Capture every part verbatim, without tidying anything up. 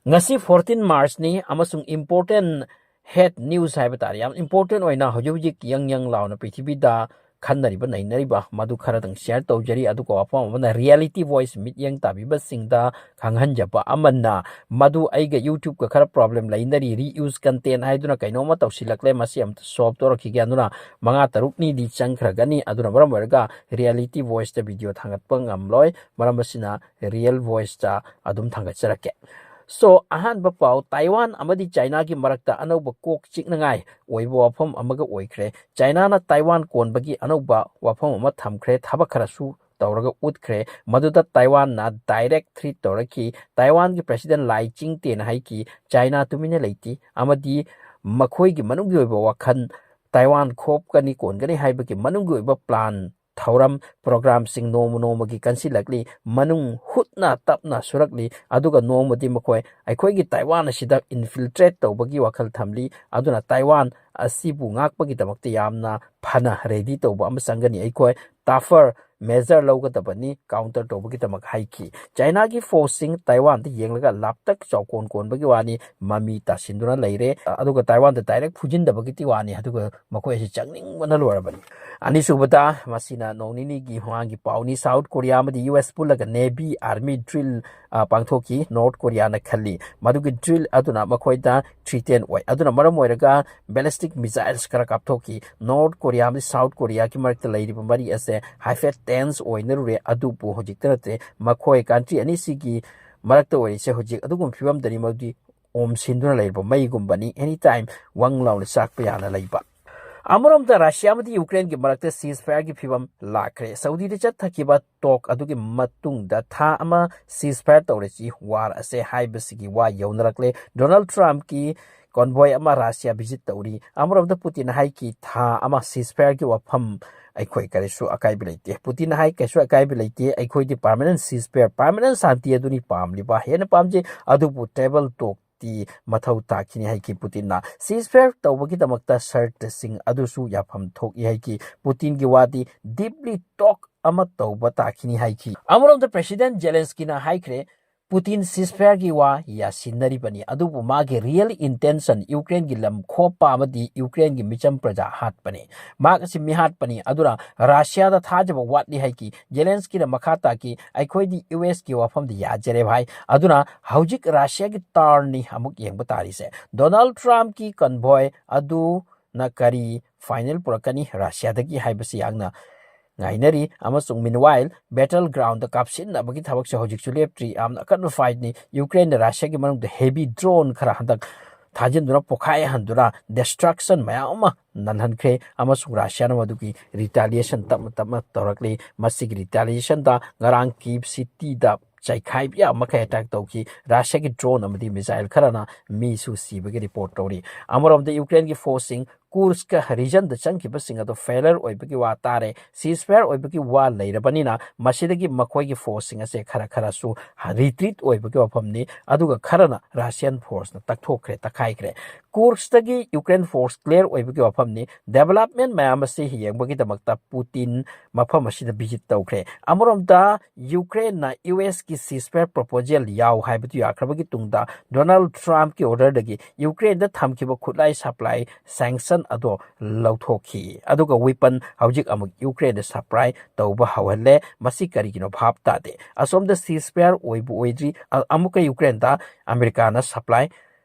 ꯉꯁꯤ fourteen March ꯅꯤ ꯑꯃꯁꯨꯡ important head news ꯍꯥꯏꯕ ꯇꯥꯔꯦ, ꯌꯥꯝ important ꯑꯣꯏꯅ ꯍꯧꯖꯤꯛ ꯍꯧꯖꯤꯛ ꯌꯪ ꯌꯪ ꯂꯥꯎꯅ ꯄ꯭ꯔꯤꯊꯤꯕꯤꯗ ꯈꯟꯅꯔꯤꯕ ꯅꯩꯅꯔꯤꯕ ꯃꯗꯨ ꯈꯔꯗꯪ share ꯇꯧꯖꯔꯤ꯫ ꯑꯗꯨꯒ ꯋꯥꯐꯝ ꯑꯃꯅ reality voice ꯃꯤꯠꯌꯦꯡ ꯇꯥꯕꯤꯕꯁꯤꯡꯗ ꯈꯪꯍꯟꯖꯕ ꯑꯃꯅ, ꯃꯗꯨ ꯑꯩꯒ YouTube-ꯀ ꯈꯔ problem ꯂꯩꯅꯔꯤ, reuse content ꯍꯥꯏꯗꯨꯅ ꯀꯩꯅꯣꯝꯃ ꯇꯧꯁꯤꯜꯂꯛꯂꯦ, ꯃꯁꯤ ꯑꯝꯇ solve ꯇꯧꯔꯛꯈꯤꯒꯦ꯫ ꯑꯗꯨꯅ ꯃꯉꯥ ꯇꯔꯨꯛꯅꯤꯗꯤ ꯆꯪꯈ꯭ꯔꯒꯅꯤ, ꯑꯗꯨꯅ ꯃꯔꯝ ꯑꯣꯏꯔꯒ reality voice-ꯇ video ꯊꯥꯡꯒꯠꯄ ꯉꯝꯂꯣꯏ, ꯃꯔꯝ ꯑꯁꯤꯅ real voice-ꯇ ꯑꯗꯨꯝ ꯊꯥꯡꯒꯠꯆꯔꯛꯀꯦ꯫ So, ꯑꯍꯥꯟꯕ ꯄꯥꯎ, ꯇꯥꯏꯋꯥꯟ ꯑꯃꯗꯤ ꯆꯥꯏꯅꯥꯒꯤ ꯃꯔꯛꯇ ꯑꯅꯧꯕ ꯀꯣꯛ ꯆꯤꯛꯅꯉꯥꯏ ꯑꯣꯏꯕ ꯋꯥꯐꯝ ꯑꯃꯒ ꯑꯣꯏꯈ꯭ꯔꯦ꯫ ꯆꯥꯏꯅꯥꯅ ꯇꯥꯏꯋꯥꯟ ꯀꯣꯟꯕꯒꯤ ꯑꯅꯧꯕ ꯋꯥꯐꯝ ꯑꯃ ꯊꯝꯈ꯭ꯔꯦ, ꯊꯕꯛ ꯈꯔꯁꯨ ꯇꯧꯔꯒ ꯎꯠꯈ꯭ꯔꯦ꯫ ꯃꯗꯨꯗ ꯇꯥꯏꯋꯥꯟꯅ direct threat ꯇꯧꯔꯛꯈꯤ꯫ ꯇꯥꯏꯋꯥꯟꯒꯤ President ꯂꯥꯏ ꯆꯤꯡꯇꯦꯅ ꯍꯥꯏꯈꯤ, ꯆꯥꯏꯅꯥ ꯇꯨꯃꯤꯟꯅ ꯂꯩꯇꯦ ꯑꯃꯗꯤ ꯃꯈꯣꯏꯒꯤ ꯃꯅꯨꯡꯒꯤ ꯑꯣꯏꯕ ꯋꯥꯈꯜ, ꯇꯥꯏꯋꯥꯟ ꯈꯣꯞꯀꯅꯤ, ꯀꯣꯟꯒꯅꯤ ꯍꯥꯏꯕꯒꯤ ꯃꯅꯨꯡꯒꯤ ꯑꯣꯏꯕ plan, ꯊꯧꯔꯝ, program-ꯁꯤꯡ ꯅꯣꯡꯃ ꯅꯣꯡꯃꯒꯤ ꯀꯟꯁꯤꯜꯂꯛꯂꯤ, ꯃꯅꯨꯡ ꯍꯨꯠꯅ ꯇꯞꯅ ꯁꯨꯔꯛꯂꯤ, ꯑꯗꯨꯒ ꯅꯣꯡꯃꯗꯤ ꯃꯈꯣꯏ ꯑꯩꯈꯣꯏꯒꯤ ꯇꯥꯏꯋꯥꯟ ꯑꯁꯤꯗ infiltrate ꯇꯧꯕꯒꯤ ꯋꯥꯈꯜ ꯊꯝꯂꯤ꯫ ꯑꯗꯨꯅ ꯇꯥꯏꯋꯥꯟ ꯑꯁꯤꯕꯨ ꯉꯥꯛꯄꯒꯤꯗꯃꯛꯇ ꯌꯥꯝꯅ ꯐꯅ ready ꯇꯧꯕ ꯑꯃ ꯆꯪꯒꯅꯤ꯫ ꯑꯩꯈꯣꯏ tougher measure ꯂꯧꯒꯗꯕꯅꯤ counter ꯇꯧꯕꯒꯤꯗꯃꯛ ꯍꯥꯏꯈꯤ꯫ ꯆꯥꯏꯅꯥꯒꯤ force-ꯁꯤꯡ ꯇꯥꯏꯋꯥꯟꯗ ꯌꯦꯡꯂꯒ ꯂꯥꯞꯇꯛ ꯆꯥꯎꯀꯣꯟ ꯀꯣꯟꯕꯒꯤ ꯋꯥꯅꯤ, ꯃꯃꯤ ꯇꯥꯁꯤꯟꯗꯨꯅ ꯂꯩꯔꯦ꯫ ꯑꯗꯨꯒ ꯇꯥꯏꯋꯥꯟꯗ direct ꯐꯨꯖꯤꯟꯗꯕꯒꯤꯗꯤ ꯋꯥꯅꯤ, ꯑꯗꯨꯒ ꯃꯈꯣꯏ ꯑꯁꯤ ꯆꯪꯅꯤꯡꯕꯅ ꯂꯣꯏꯔꯕꯅꯤ꯫ ꯑꯅꯤꯁꯨꯕꯗ, ꯃꯁꯤꯅ ꯅꯣꯡ ꯅꯤꯅꯤꯒꯤ ꯃꯃꯥꯡꯒꯤ ꯄꯥꯎꯅꯤ, South Korea ꯑꯃꯗꯤ U S ꯄꯨꯜꯂꯒ navy army drill, ꯑ, ꯄꯥꯡꯊꯣꯛꯈꯤ꯫ North Korea-ꯅ ꯈꯜꯂꯤ ꯃꯗꯨꯒꯤ drill ꯑꯗꯨꯅ ꯃꯈꯣꯏꯗ threaten ꯑꯣꯏ꯫ ꯑꯗꯨꯅ ꯃꯔꯝ ꯑꯣꯏꯔꯒ ballistic missiles ꯈꯔ ꯀꯥꯞꯊꯣꯛꯈꯤ꯫ North Korea ꯑꯃꯗꯤ South Korea-ꯒꯤ ꯃꯔꯛꯇ ꯂꯩꯔꯤꯕ ꯃꯔꯤ ꯑꯁꯦ ꯍꯥꯏꯐꯦꯠ tense ꯑꯣꯏꯅꯔꯨꯔꯦ꯫ ꯑꯗꯨꯕꯨ ꯍꯧꯖꯤꯛꯇ ꯅꯠꯇ꯭ꯔꯦ, ꯃꯈꯣꯏ country ꯑꯅꯤꯁꯤꯒꯤ ꯃꯔꯛꯇ ꯑꯣꯏꯔꯤꯁꯦ ꯍꯧꯖꯤꯛ ꯑꯗꯨꯒꯨꯝꯕ ꯐꯤꯕꯝꯗꯅꯤ, ꯃꯗꯨꯗꯤ ꯑꯣꯝꯁꯤꯟꯗꯨꯅ ꯂꯩꯔꯤꯕ ꯃꯩꯒꯨꯝꯕꯅꯤ, anytime ꯋꯪ ꯂꯥꯎꯅ ꯆꯥꯛꯄ ꯌꯥꯅ ꯂꯩꯕ꯫ ꯑꯃꯔꯣꯝꯗ ꯔꯁꯤꯌꯥ ꯑꯃꯗꯤ ꯌꯨꯀ꯭ꯔꯦꯟꯒꯤ ꯃꯔꯛꯇ ceasefire-ꯒꯤ ꯐꯤꯕꯝ ꯂꯥꯛꯈ꯭ꯔꯦ꯫ ꯁꯥꯎꯗꯤꯗ ꯆꯠꯊꯈꯤꯕ talk ꯑꯗꯨꯒꯤ ꯃꯇꯨꯡꯗ ꯊꯥ ꯑꯃ ceasefire ꯇꯧꯔꯁꯤ, war ꯑꯁꯦ ꯍꯥꯏꯕꯁꯤꯒꯤ ꯋꯥ ꯌꯧꯅꯔꯛꯂꯦ꯫ ꯗꯣꯅꯥꯜꯗ ꯇ꯭ꯔꯝꯞꯀꯤ convoy ꯑꯃ ꯔꯁꯤꯌꯥ visit ꯇꯧꯔꯤ꯫ ꯑꯃꯔꯣꯝꯗ ꯄꯨꯇꯤꯟꯅ ꯍꯥꯏꯈꯤ, ꯊꯥ ꯑꯃ ceasefire-ꯒꯤ ꯋꯥꯐꯝ ꯑꯩꯈꯣꯏ ꯀꯔꯤꯁꯨ ꯑꯀꯥꯏꯕ ꯂꯩꯇꯦ꯫ ꯄꯨꯇꯤꯟꯅ ꯍꯥꯏ, ꯀꯩꯁꯨ ꯑꯀꯥꯏꯕ ꯂꯩꯇꯦ, ꯑꯩꯈꯣꯏꯗꯤ permanent ceasefire, permanent ꯁꯥꯟꯇꯤ ꯑꯗꯨꯅꯤ ꯄꯥꯝꯂꯤꯕ, ꯍꯦꯟꯅ ꯄꯥꯝꯖꯩ, ꯑꯗꯨꯕꯨ table talk ꯇꯤ ꯃꯊꯧ ꯇꯥꯈꯤꯅꯤ ꯍꯥꯏꯈꯤ ꯄꯨꯇꯤꯟꯅ꯫ Ceasefire ꯇꯧꯕꯒꯤꯗꯃꯛꯇ ꯁꯔꯇꯁꯤꯡ ꯑꯗꯨꯁꯨ ꯌꯥꯐꯝ ꯊꯣꯛꯏ ꯍꯥꯏꯈꯤ꯫ ꯄꯨꯇꯤꯟꯒꯤ ꯋꯥꯗꯤ deeply talk ꯑꯃ ꯇꯧꯕ ꯇꯥꯈꯤꯅꯤ ꯍꯥꯏꯈꯤ꯫ ꯑꯃꯔꯣꯝꯗ President ꯖꯦꯂꯦꯟꯁꯀꯤꯅ ꯍꯥꯏꯈ꯭ꯔꯦ, ꯄꯨꯇꯤꯟ ceasefireꯒꯤ ꯋꯥ ꯌꯥꯁꯤꯟꯅꯔꯤꯕꯅꯤ, ꯑꯗꯨꯕꯨ ꯃꯥꯒꯤ real intention ꯌꯨꯀ꯭ꯔꯦꯟꯒꯤ ꯂꯝ ꯈꯣꯞꯄ ꯑꯃꯗꯤ ꯌꯨꯀ꯭ꯔꯦꯟꯒꯤ ꯃꯤꯆꯝ ꯄ꯭ꯔꯖꯥ ꯍꯥꯠꯄꯅꯤ꯫ ꯃꯍꯥꯛ ꯑꯁꯤ ꯃꯤꯍꯥꯠꯄꯅꯤ꯫ ꯑꯗꯨꯅ ꯔꯁꯤꯌꯥꯗ ꯊꯥꯖꯕ ꯋꯥꯠꯂꯤ ꯍꯥꯏꯈꯤ꯫ ꯖꯦꯂꯦꯟꯁꯀꯤꯅ ꯃꯈꯥ ꯇꯥꯈꯤ, "ꯑꯩꯈꯣꯏꯗꯤ ꯌꯨ ꯑꯦꯁꯀꯤ ꯋꯥꯐꯝꯗ ꯌꯥꯖꯔꯦ ꯚꯥꯏ"꯫ ꯑꯗꯨꯅ ꯍꯧꯖꯤꯛ ꯔꯁꯤꯌꯥꯒꯤ turnꯅꯤ ꯑꯃꯨꯛ ꯌꯦꯡꯕ ꯇꯥꯔꯤꯁꯦ꯫ ꯗꯣꯅꯥꯜꯗ ꯇ꯭ꯔꯝꯞꯀꯤ convoy ꯑꯗꯨꯅ ꯀꯔꯤ final ꯄꯨꯔꯛꯀꯅꯤ ꯔꯁꯤꯌꯥꯗꯒꯤ ꯍꯥꯏꯕꯁꯤ ꯌꯥꯝꯅ ꯉꯥꯏꯅꯔꯤ꯫ ꯑꯃꯁꯨꯡ meanwhile battle groundꯗ ꯀꯥꯞꯁꯤꯟꯅꯕꯒꯤ ꯊꯕꯛꯁꯦ ꯍꯧꯖꯤꯛꯁꯨ ꯂꯦꯞꯇ꯭ꯔꯤ꯫ ꯌꯥꯝꯅ ꯑꯀꯟꯕ fightꯅꯤ꯫ ꯌꯨꯀ꯭ꯔꯦꯟꯅ ꯔꯁꯤꯌꯥꯒꯤ ꯃꯅꯨꯡꯗ heavy drone ꯈꯔ ꯍꯟꯗꯛ ꯊꯥꯖꯤꯟꯗꯨꯅ, ꯄꯣꯈꯥꯏꯍꯟꯗꯨꯅ, destruction ꯃꯌꯥꯝ ꯑꯃ ꯅꯜꯍꯟꯈ꯭ꯔꯦ꯫ ꯑꯃꯁꯨꯡ ꯔꯁꯤꯌꯥꯅ ꯃꯗꯨꯒꯤ retaliation ꯇꯞꯅ ꯇꯞꯅ ꯇꯧꯔꯛꯂꯤ꯫ ꯃꯁꯤꯒꯤ retaliationꯗ ꯉꯔꯥꯡ ꯀꯤꯞ ꯁꯤꯇꯤꯗ ꯆꯥꯏꯈꯥꯏꯕ ꯌꯥꯕ ꯃꯈꯩ attack ꯇꯧꯈꯤ꯫ ꯔꯁꯤꯌꯥꯒꯤ drone ꯑꯃꯗꯤ missile ꯈꯔꯅ ꯃꯤꯁꯨ ꯁꯤꯕꯒꯤ report ꯇꯧꯔꯤ꯫ ꯑꯃꯔꯣꯝꯗ ꯌꯨꯀ꯭ꯔꯦꯟꯒꯤ forceꯁꯤꯡ ꯀꯨꯔꯁꯀ regionꯗ ꯆꯪꯈꯤꯕꯁꯤꯡ ꯑꯗꯨ failure ꯑꯣꯏꯕꯒꯤ ꯋꯥ ꯇꯥꯔꯦ꯫ Ceasefire ꯑꯣꯏꯕꯒꯤ ꯋꯥ ꯂꯩꯔꯕꯅꯤꯅ ꯃꯁꯤꯗꯒꯤ ꯃꯈꯣꯏꯒꯤ forceꯁꯤꯡ ꯑꯁꯦ ꯈꯔ ꯈꯔꯁꯨ retreat ꯑꯣꯏꯕꯒꯤ ꯋꯥꯐꯝꯅꯤ, ꯑꯗꯨꯒ ꯈꯔꯅ Russian forceꯅ ꯇꯛꯊꯣꯛꯈ꯭ꯔꯦ, ꯇꯛꯈꯥꯏꯈ꯭ꯔꯦ꯫ ꯀꯨꯔꯁꯇꯒꯤ ꯌꯨꯀ꯭ꯔꯦꯟ force clear ꯑꯣꯏꯕꯒꯤ ꯋꯥꯐꯝꯅꯤ꯫ Development ꯃꯌꯥꯝ ꯑꯁꯤ ꯌꯦꯡꯕꯒꯤꯗꯃꯛꯇ ꯄꯨꯇꯤꯟ ꯃꯐꯝ ꯑꯁꯤꯗ visit ꯇꯧꯈ꯭ꯔꯦ꯫ ꯑꯃꯔꯣꯝꯗ ꯌꯨꯀ꯭ꯔꯦꯟꯅ ꯌꯨ ꯑꯦꯁꯀꯤ ceasefire proposal ꯌꯥꯎ ꯍꯥꯏꯕꯗꯨ ꯌꯥꯈ꯭ꯔꯕꯒꯤ ꯇꯨꯡꯗ ꯗꯣꯅꯥꯜꯗ ꯇ꯭ꯔꯝꯞꯀꯤ orderꯗꯒꯤ ꯌꯨꯀ꯭ꯔꯦꯟꯗ ꯊꯝꯈꯤꯕ ꯈꯨꯠꯂꯥꯏ supply sanction ꯑꯗꯣ ꯂꯧꯊꯣꯛꯈꯤ꯫ ꯑꯗꯨꯒ weapon ꯍꯧꯖꯤꯛ ꯑꯃꯨꯛ ꯌꯨꯀ꯭ꯔꯦꯟꯗ supply ꯇꯧꯕ ꯍꯧꯍꯜꯂꯦ꯫ ꯃꯁꯤ ꯀꯔꯤꯒꯤꯅꯣ ꯚꯥꯞ ꯇꯥꯗꯦ꯫ ꯑꯁꯣꯝꯗ ceasefire ꯑꯣꯏꯕꯨ ꯑꯣꯏꯗ꯭ꯔꯤ, ꯑ-, ꯑꯃꯨꯛꯀ ꯌꯨꯀ꯭ꯔꯦꯟꯗ ꯑꯃꯦꯔꯤꯀꯥꯅ supply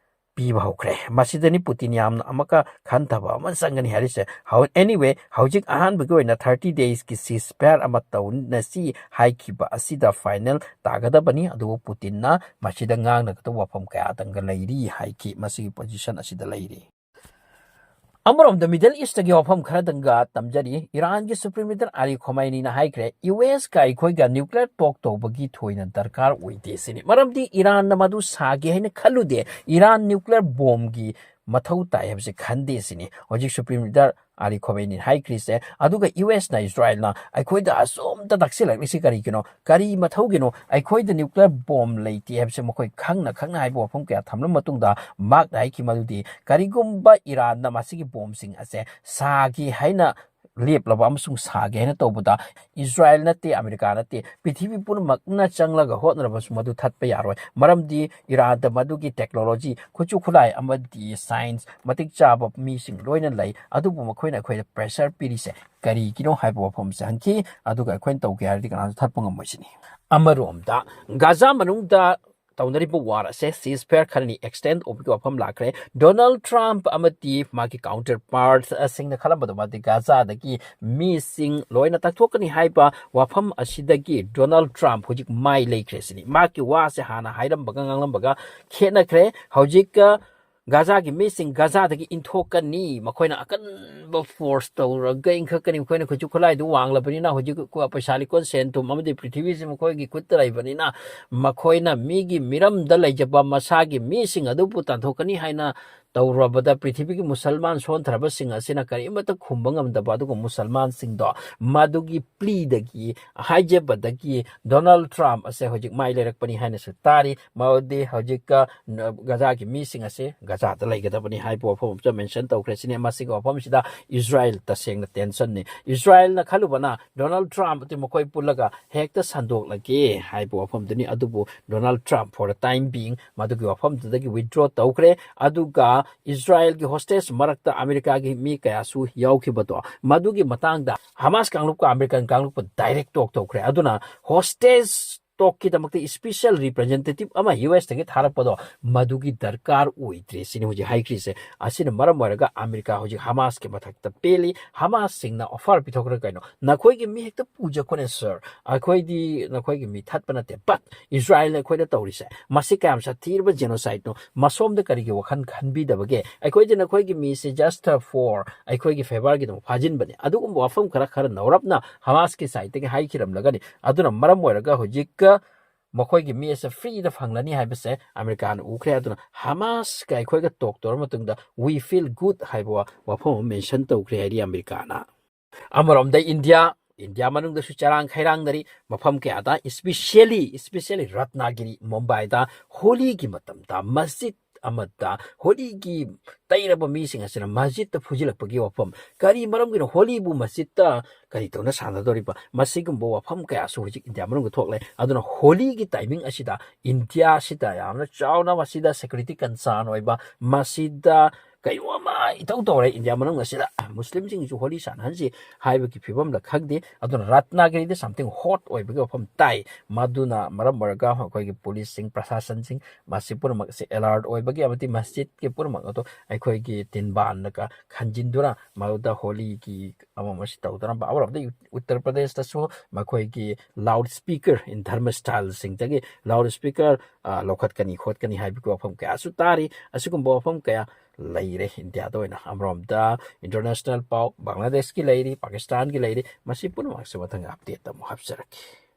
ꯄꯤꯕ ꯍꯧꯈ꯭ꯔꯦ꯫ ꯃꯁꯤꯗꯅꯤ ꯄꯨꯇꯤꯟ ꯌꯥꯝꯅ ꯑꯃꯨꯛꯀ ꯈꯟꯊꯕ ꯑꯃ ꯆꯪꯒꯅꯤ ꯍꯥꯏꯔꯤꯁꯦ꯫ How-, anyway, ꯍꯧꯖꯤꯛ ꯑꯍꯥꯟꯕꯒꯤ ꯑꯣꯏꯅ thirty daysꯀꯤ ceasefire ꯑꯃ ꯇꯧꯅꯁꯤ ꯍꯥꯏꯈꯤꯕ ꯑꯁꯤꯗ final ꯇꯥꯒꯗꯕꯅꯤ, ꯑꯗꯨꯕꯨ ꯄꯨꯇꯤꯟꯅ ꯃꯁꯤꯗ ꯉꯥꯡꯅꯒꯗꯕ ꯋꯥꯐꯝ ꯀꯌꯥꯗꯪꯒ ꯂꯩꯔꯤ ꯍꯥꯏꯈꯤ꯫ ꯃꯁꯤꯒꯤ position ꯑꯁꯤꯗ ꯂꯩꯔꯤ꯫ ꯑꯃꯔꯣꯝꯗ Middle Eastꯇꯒꯤ ꯋꯥꯐꯝ ꯈꯔꯗꯪꯒ ꯇꯝꯖꯔꯤ꯫ ꯏꯔꯥꯟꯒꯤ Supreme Leader Ali Khameneiꯅ ꯍꯥꯏꯈ꯭ꯔꯦ, "ꯌꯨ ꯑꯦꯁꯀ ꯑꯩꯈꯣꯏꯒ nuclear talk ꯇꯧꯕꯒꯤ ꯊꯣꯏꯅ ꯗꯔꯀꯥꯔ ꯑꯣꯏꯗꯦ" ꯁꯤꯅꯤ꯫ ꯃꯔꯝꯗꯤ ꯏꯔꯥꯟꯅ ꯃꯗꯨ ꯁꯥꯒꯦ ꯍꯥꯏꯅ ꯈꯜꯂꯨꯗꯦ꯫ ꯏꯔꯥꯟ nuclear bombꯒꯤ ꯃꯊꯧ ꯇꯥꯏ ꯍꯥꯏꯕꯁꯤ ꯈꯟꯗꯦ ꯁꯤꯅꯤ ꯍꯧꯖꯤꯛ Supreme Leader Ali Khameneiꯅ ꯍꯥꯏꯈ꯭ꯔꯤꯁꯦ꯫ ꯑꯗꯨꯒ ꯌꯨ ꯑꯦꯁꯅ, ꯏꯁꯔꯥꯏꯜꯅ ꯑꯩꯈꯣꯏꯗ ꯑꯁꯣꯝꯇ ꯇꯛꯁꯤꯜꯂꯛꯂꯤꯁꯤ ꯀꯔꯤꯒꯤꯅꯣ? ꯀꯔꯤ ꯃꯊꯧꯒꯤꯅꯣ? ꯑꯩꯈꯣꯏꯗ nuclear bomb ꯂꯩꯇꯦ ꯍꯥꯏꯕꯁꯦ ꯃꯈꯣꯏ ꯈꯪꯅ ꯈꯪꯅ ꯍꯥꯏꯕ ꯋꯥꯐꯝ ꯀꯌꯥ ꯊꯝꯂꯕ ꯃꯇꯨꯡꯗ ꯃꯍꯥꯛꯅ ꯍꯥꯏꯈꯤ ꯃꯗꯨꯗꯤ, ꯀꯔꯤꯒꯨꯝꯕ ꯏꯔꯥꯟꯅ ꯃꯁꯤꯒꯤ bombꯁꯤꯡ ꯑꯁꯦ ꯁꯥꯒꯦ ꯍꯥꯏꯅ ꯂꯦꯞꯂꯕ ꯑꯃꯁꯨꯡ ꯁꯥꯒꯦ ꯍꯥꯏꯅ ꯇꯧꯕꯗ ꯏꯁꯔꯥꯌꯦꯜ ꯅꯠꯇꯦ, ꯑꯃꯦꯔꯤꯀꯥ ꯅꯠꯇꯦ, ꯄ꯭ꯔꯤꯊꯤꯕꯤ ꯄꯨꯝꯅꯃꯛꯅ ꯆꯪꯂꯒ ꯍꯣꯠꯅꯔꯕꯁꯨ ꯃꯗꯨ ꯊꯠꯄ ꯌꯥꯔꯣꯏ꯫ ꯃꯔꯝꯗꯤ ꯏꯔꯥꯟꯗ ꯃꯗꯨꯒꯤ ꯇꯦꯛꯅꯣꯂꯣꯖꯤ, ꯈꯨꯠꯁꯨ ꯈꯨꯠꯂꯥꯏ ꯑꯃꯗꯤ ꯁꯥꯏꯟꯁ ꯃꯇꯤꯛ ꯆꯥꯕ ꯃꯤꯁꯤꯡ ꯂꯣꯏꯅ ꯂꯩ, ꯑꯗꯨꯕꯨ ꯃꯈꯣꯏꯅ ꯑꯩꯈꯣꯏꯗ ꯄ꯭ꯔꯦꯁꯔ ꯄꯤꯔꯤꯁꯦ ꯀꯔꯤꯒꯤꯅꯣ ꯍꯥꯏꯕ ꯋꯥꯐꯝꯁꯦ ꯍꯪꯈꯤ꯫ ꯑꯗꯨꯒ ꯑꯩꯈꯣꯏꯅ ꯇꯧꯒꯦ ꯍꯥꯏꯔꯗꯤ ꯀꯅꯥꯁꯨ ꯊꯠꯄ ꯉꯝꯃꯣꯏ ꯁꯤꯅꯤ꯫ ꯑꯃꯔꯣꯝꯗ ꯒꯥꯖꯥ ꯃꯅꯨꯡꯗ ꯇꯧꯅꯔꯤꯕ ꯋꯥꯔ ꯑꯁꯦ ꯁꯤꯖ ꯐꯦꯌꯔ ꯈꯔꯅꯤ ꯑꯦꯛꯁꯇꯦꯟ ꯑꯣꯏꯕꯒꯤ ꯋꯥꯐꯝ ꯂꯥꯛꯈ꯭ꯔꯦ꯫ ꯗꯣꯅꯥꯜꯗ ꯇ꯭ꯔꯝꯞ ꯑꯃꯗꯤ ꯃꯥꯒꯤ ꯀꯥꯎꯟꯇꯔ ꯄꯥꯔꯠꯁꯤꯡꯅ ꯈꯜꯂꯝꯕꯗꯣ ꯃꯥꯗꯤ ꯒꯥꯖꯥꯗꯒꯤ ꯃꯤꯁꯤꯡ ꯂꯣꯏꯅ ꯇꯛꯊꯣꯛꯀꯅꯤ ꯍꯥꯏꯕ ꯋꯥꯐꯝ ꯑꯁꯤꯗꯒꯤ ꯗꯣꯅꯥꯜꯗ ꯇ꯭ꯔꯝꯞ ꯍꯧꯖꯤꯛ ꯃꯥꯏ ꯂꯩꯈ꯭ꯔꯦ ꯁꯤꯅꯤ꯫ ꯃꯥꯒꯤ ꯋꯥꯁꯦ ꯍꯥꯟꯅ ꯍꯥꯏꯔꯝꯕꯒ ꯉꯥꯡꯂꯝꯕꯒ ꯈꯦꯠꯅꯈ꯭ꯔꯦ꯫ ꯍꯧꯖꯤꯛ ꯒꯥꯖꯥꯒꯤ ꯃꯤꯁꯤꯡ ꯒꯥꯖꯥꯗꯒꯤ ꯏꯟꯊꯣꯛꯀꯅꯤ, ꯃꯈꯣꯏꯅ ꯑꯀꯟꯕ ꯐꯣꯔꯁ ꯇꯧꯔꯒ ꯏꯟꯈꯠꯀꯅꯤ꯫ ꯃꯈꯣꯏꯅ ꯈꯨꯠꯁꯨ ꯈꯨꯠꯂꯥꯏꯗꯨ ꯋꯥꯡꯂꯕꯅꯤꯅ ꯍꯧꯖꯤꯛ ꯄꯩꯁꯥ ꯂꯤꯀꯣꯟ ꯁꯦꯟ ꯊꯨꯝ ꯑꯃꯗꯤ ꯄ꯭ꯔꯤꯊꯤꯕꯤꯁꯤ ꯃꯈꯣꯏꯒꯤ ꯈꯨꯠꯇ ꯂꯩꯕꯅꯤꯅ ꯃꯈꯣꯏꯅ ꯃꯤꯒꯤ ꯃꯤꯔꯝꯗ ꯂꯩꯖꯕ ꯃꯁꯥꯒꯤ ꯃꯤꯁꯤꯡ ꯑꯗꯨꯕꯨ ꯇꯥꯟꯊꯣꯛꯀꯅꯤ ꯍꯥꯏꯅ ꯇꯧꯔꯕꯗ ꯄ꯭ꯔꯤꯊꯤꯕꯤꯒꯤ ꯃꯨꯁꯜꯃꯥꯟ ꯁꯣꯟꯊꯔꯕꯁꯤꯡ ꯑꯁꯤꯅ ꯀꯔꯤꯃꯠꯇ ꯈꯨꯝꯕ ꯉꯝꯗꯕ ꯑꯗꯨꯒ ꯃꯨꯁꯜꯃꯥꯟꯁꯤꯡꯗꯣ ꯃꯗꯨꯒꯤ ꯄ꯭ꯂꯤꯗꯒꯤ, ꯍꯥꯏꯖꯕꯗꯒꯤ ꯗꯣꯅꯥꯜꯗ ꯇ꯭ꯔꯝꯞ ꯑꯁꯦ ꯍꯧꯖꯤꯛ ꯃꯥꯏ ꯂꯩꯔꯛꯄꯅꯤ ꯍꯥꯏꯅꯁꯨ ꯇꯥꯔꯤ꯫ ꯃꯗꯤ ꯍꯧꯖꯤꯛꯀ ꯒꯥꯖꯥꯒꯤ ꯃꯤꯁꯤꯡ ꯑꯁꯦ ꯒꯥꯖꯥꯗ ꯂꯩꯒꯗꯕꯅꯤ ꯍꯥꯏꯕ ꯋꯥꯐꯝ ꯑꯃꯁꯨ ꯃꯦꯟꯁꯟ ꯇꯧꯈ꯭ꯔꯦ ꯁꯤꯅꯤ꯫ ꯃꯁꯤꯒꯤ ꯋꯥꯐꯝꯁꯤꯗ ꯏꯁꯔꯥꯌꯦꯜ ꯇꯁꯦꯡꯅ ꯇꯦꯟꯁꯟꯅꯤ꯫ ꯏꯁꯔꯥꯌꯦꯜꯅ ꯈꯜꯂꯨꯕꯅ ꯗꯣꯅꯥꯜꯗ ꯇ꯭ꯔꯝꯞ ꯑꯗꯨ ꯃꯈꯣꯏ ꯄꯨꯜꯂꯒ ꯍꯦꯛꯇ ꯁꯟꯗꯣꯛꯂꯒꯦ ꯍꯥꯏꯕ ꯋꯥꯐꯝꯗꯨꯅꯤ꯫ ꯑꯗꯨꯕꯨ Donald ꯇ꯭ꯔꯝꯞ for the time being ꯃꯗꯨꯒꯤ ꯋꯥꯐꯝꯗꯨꯗꯒꯤ withdraw ꯇꯧꯈ꯭ꯔꯦ꯫ ꯑꯗꯨꯒ ꯏꯁꯔꯥꯌꯦꯜꯒꯤ ꯍꯣꯁꯇꯦꯖ ꯃꯔꯛꯇ ꯑꯃꯦꯔꯤꯀꯥꯒꯤ ꯃꯤ ꯀꯌꯥꯁꯨ ꯌꯥꯎꯈꯤꯕꯗꯣ, ꯃꯗꯨꯒꯤ ꯃꯇꯥꯡꯗ ꯍꯃꯥꯁ ꯀꯥꯡꯂꯨꯞꯀ ꯑꯃꯦꯔꯤꯀꯟ ꯀꯥꯡꯂꯨꯞꯀ ꯗꯥꯏꯔꯦꯛ ꯇꯣꯛ ꯇꯧꯈ꯭ꯔꯦ꯫ ꯑꯗꯨꯅ ꯍꯣꯁꯇꯦꯖ ꯇꯣꯛꯀꯤꯗꯃꯛꯇ ꯏꯁꯄꯤꯁꯦꯜ ꯔꯤꯄ꯭ꯔꯖꯦꯟꯇꯦꯇꯤꯚ ꯑꯃ ꯌꯨ ꯑꯦꯁꯇꯒꯤ ꯊꯥꯔꯛꯄꯗꯣ ꯃꯗꯨꯒꯤ ꯗꯔꯀꯥꯔ ꯑꯣꯏꯗ꯭ꯔꯦ ꯁꯤꯅꯤ ꯍꯧꯖꯤꯛ ꯍꯥꯏꯈ꯭ꯔꯤꯁꯦ꯫ ꯑꯁꯤꯅ ꯃꯔꯝ ꯑꯣꯏꯔꯒ ꯑꯃꯦꯔꯤꯀꯥ ꯍꯧꯖꯤꯛ ꯍꯃꯥꯁꯀꯤ ꯃꯊꯛꯇ ꯄꯦꯜꯂꯤ꯫ ꯍꯃꯥꯁꯁꯤꯡꯅ ꯑꯣꯐꯔ ꯄꯤꯊꯣꯛꯈ꯭ꯔꯦ, ꯀꯩꯅꯣ, ꯅꯈꯣꯏꯒꯤ ꯃꯤ ꯍꯦꯛꯇ ꯄꯨꯖꯈꯣꯅꯦ ꯁꯥꯔ, ꯑꯩꯈꯣꯏꯗꯤ ꯅꯈꯣꯏꯒꯤ ꯃꯤ ꯊꯠꯄ ꯅꯠꯇꯦ, ꯕꯠ ꯏꯁꯔꯥꯌꯦꯜꯅ ꯑꯩꯈꯣꯏꯗ ꯇꯧꯔꯤꯁꯦ ꯃꯁꯤ ꯀꯌꯥꯝ ꯁꯥꯊꯤꯔꯕ ꯖꯦꯅꯣꯁꯥꯏꯠꯅꯣ, ꯃꯁꯣꯝꯗ ꯀꯔꯤꯒꯤ ꯋꯥꯈꯜ ꯈꯟꯕꯤꯗꯕꯒꯦ? ꯑꯩꯈꯣꯏꯗꯤ ꯅꯈꯣꯏꯒꯤ ꯃꯤꯁꯦ just for ꯑꯩꯈꯣꯏꯒꯤ ꯐꯦꯚꯔꯒꯤꯗꯃꯛ ꯐꯥꯖꯤꯟꯕꯅꯤ꯫ ꯑꯗꯨꯒꯨꯝꯕ ꯋꯥꯐꯝ ꯈꯔ ꯈꯔ ꯅꯧꯔꯞꯅ ꯍꯃꯥꯁꯀꯤ ꯁꯥꯏꯠꯇꯒꯤ ꯍꯥꯏꯈꯤꯔꯝꯂꯒꯅꯤ꯫ ꯑꯗꯨꯅ ꯃꯔꯝ ꯑꯣꯏꯔꯒ ꯍꯧꯖꯤꯛ ꯃꯈꯣꯏꯒꯤ ꯃꯤ ꯑꯁꯦ ꯐ꯭ꯔꯤꯗ ꯐꯪꯂꯅꯤ ꯍꯥꯏꯕꯁꯦ ꯑꯃꯦꯔꯤꯀꯥꯅ ꯎꯈ꯭ꯔꯦ꯫ ꯑꯗꯨꯅ ꯍꯃꯥꯁꯀ ꯑꯩꯈꯣꯏꯒ ꯇꯣꯛ ꯇꯧꯔ ꯃꯇꯨꯡꯗ we feel good ꯍꯥꯏꯕ ꯋꯥꯐꯝ ꯑꯃ ꯃꯦꯟꯁꯟ ꯇꯧꯈ꯭ꯔꯦ ꯍꯥꯏꯔꯤ ꯑꯃꯦꯔꯤꯀꯥꯅ꯫ ꯑꯃꯔꯣꯝꯗ ꯏꯟꯗꯤꯌꯥ, ꯏꯟꯗꯤꯌꯥ ꯃꯅꯨꯡꯗꯁꯨ ꯆꯔꯥꯡ ꯈꯩꯔꯥꯡꯅꯔꯤ꯫ ꯃꯐꯝ ꯀꯌꯥꯗ, especially, especially ꯔꯠꯅꯥꯒꯤꯔꯤ, ꯃꯨꯝꯕꯥꯏꯗ ꯍꯣꯂꯤꯒꯤ ꯃꯇꯝꯗ ꯃꯁꯖꯤꯗ ꯑꯃꯗ ꯍꯣꯂꯤꯒꯤ ꯇꯩꯔꯕ ꯃꯤꯁꯤꯡ ꯑꯁꯤꯅ ꯃꯁꯖꯤꯠꯇ ꯐꯨꯖꯤꯜꯂꯛꯄꯒꯤ ꯋꯥꯐꯝ꯫ ꯀꯔꯤ ꯃꯔꯝꯒꯤꯅꯣ ꯍꯣꯂꯤꯕꯨ ꯃꯁꯖꯤꯠꯇ ꯀꯔꯤ ꯇꯧꯅ ꯁꯥꯟꯅꯗꯧꯔꯤꯕ? ꯃꯁꯤꯒꯨꯝꯕ ꯋꯥꯐꯝ ꯀꯌꯥꯁꯨ ꯍꯧꯖꯤꯛ ꯏꯟꯗꯤꯌꯥ ꯃꯅꯨꯡꯗ ꯊꯣꯛꯂꯦ꯫ ꯑꯗꯨꯅ ꯍꯣꯂꯤꯒꯤ ꯇꯥꯏꯃꯤꯡ ꯑꯁꯤꯗ ꯏꯟꯗꯤꯌꯥꯁꯤꯗ ꯌꯥꯝꯅ ꯆꯥꯎꯅ ꯃꯁꯤꯗ ꯁꯦꯀ꯭ꯌꯨꯔꯤꯇꯤ ꯀꯟꯁꯔꯟ ꯑꯣꯏꯕ, ꯃꯁꯤꯗ ꯀꯩꯅꯣꯝꯃ ꯏꯇꯧ ꯇꯧꯔꯦ ꯏꯟꯗꯤꯌꯥ ꯃꯅꯨꯡ ꯑꯁꯤꯗ꯫ ꯃꯨꯁꯂꯤꯝꯁꯤꯡꯁꯨ ꯍꯣꯂꯤ ꯁꯥꯟꯅꯍꯟꯁꯤ ꯍꯥꯏꯕꯒꯤ ꯐꯤꯕꯝꯗ ꯈꯪꯗꯦ꯫ ꯑꯗꯨꯅ ꯔꯠꯅꯥꯒꯤꯔꯤꯗ something hot ꯑꯣꯏꯕꯒꯤ ꯋꯥꯐꯝ ꯇꯥꯏ꯫ ꯃꯗꯨꯅ ꯃꯔꯝ ꯑꯣꯏꯔꯒ ꯑꯩꯈꯣꯏꯒꯤ ꯄꯨꯂꯤꯁꯁꯤꯡ, ꯄ꯭ꯔꯁꯥꯁꯟꯁꯤꯡ, ꯃꯁꯤ ꯄꯨꯝꯅꯃꯛꯁꯦ ꯑꯦꯂꯔꯠ ꯑꯣꯏꯕꯒꯤ ꯑꯃꯗꯤ ꯃꯁꯖꯤꯠꯀꯤ ꯄꯨꯝꯅꯃꯛ ꯑꯗꯨ ꯑꯩꯈꯣꯏꯒꯤ ꯇꯤꯟꯕꯥꯟꯅꯒ ꯈꯟꯖꯤꯟꯗꯨꯅ ꯃꯗꯨꯗ ꯍꯣꯂꯤꯒꯤ ꯑꯃ ꯑꯃꯁꯤ ꯇꯧꯗꯅꯕ꯫ ꯑꯃꯔꯣꯝꯗ ꯎꯠꯇꯔ ꯄ꯭ꯔꯗꯦꯁꯇꯁꯨ ꯃꯈꯣꯏꯒꯤ loudspeaker in ꯙꯔꯃ ꯁ꯭ꯇꯥꯏꯜꯁꯤꯡꯗꯒꯤ loudspeaker, ꯑ, ꯂꯧꯈꯠꯀꯅꯤ ꯈꯣꯠꯀꯅꯤ ꯍꯥꯏꯕꯒꯤ ꯋꯥꯐꯝ ꯀꯌꯥꯁꯨ ꯇꯥꯔꯤ꯫ ꯑꯁꯤꯒꯨꯝꯕ ꯋꯥꯐꯝ ꯀꯌꯥ ꯂꯩꯔꯦ ꯏꯟꯗꯤꯌꯥꯗ ꯑꯣꯏꯅ꯫ ꯑꯃꯔꯣꯝꯗ ꯏꯟꯇꯔꯅꯦꯁꯅꯦꯜ ꯄꯥꯎ ꯕꯪꯒ꯭ꯂꯥꯗꯦꯁꯀꯤ ꯂꯩꯔꯤ, ꯄꯥꯀꯤꯁꯇꯥꯟꯒꯤ ꯂꯩꯔꯤ, ꯃꯁꯤ ꯄꯨꯝꯅꯃꯛꯁꯦ ꯃꯊꯪ ꯑꯞꯗꯦꯠꯇ ꯑꯃꯨꯛ ꯍꯥꯞꯆꯔꯛꯀꯦ꯫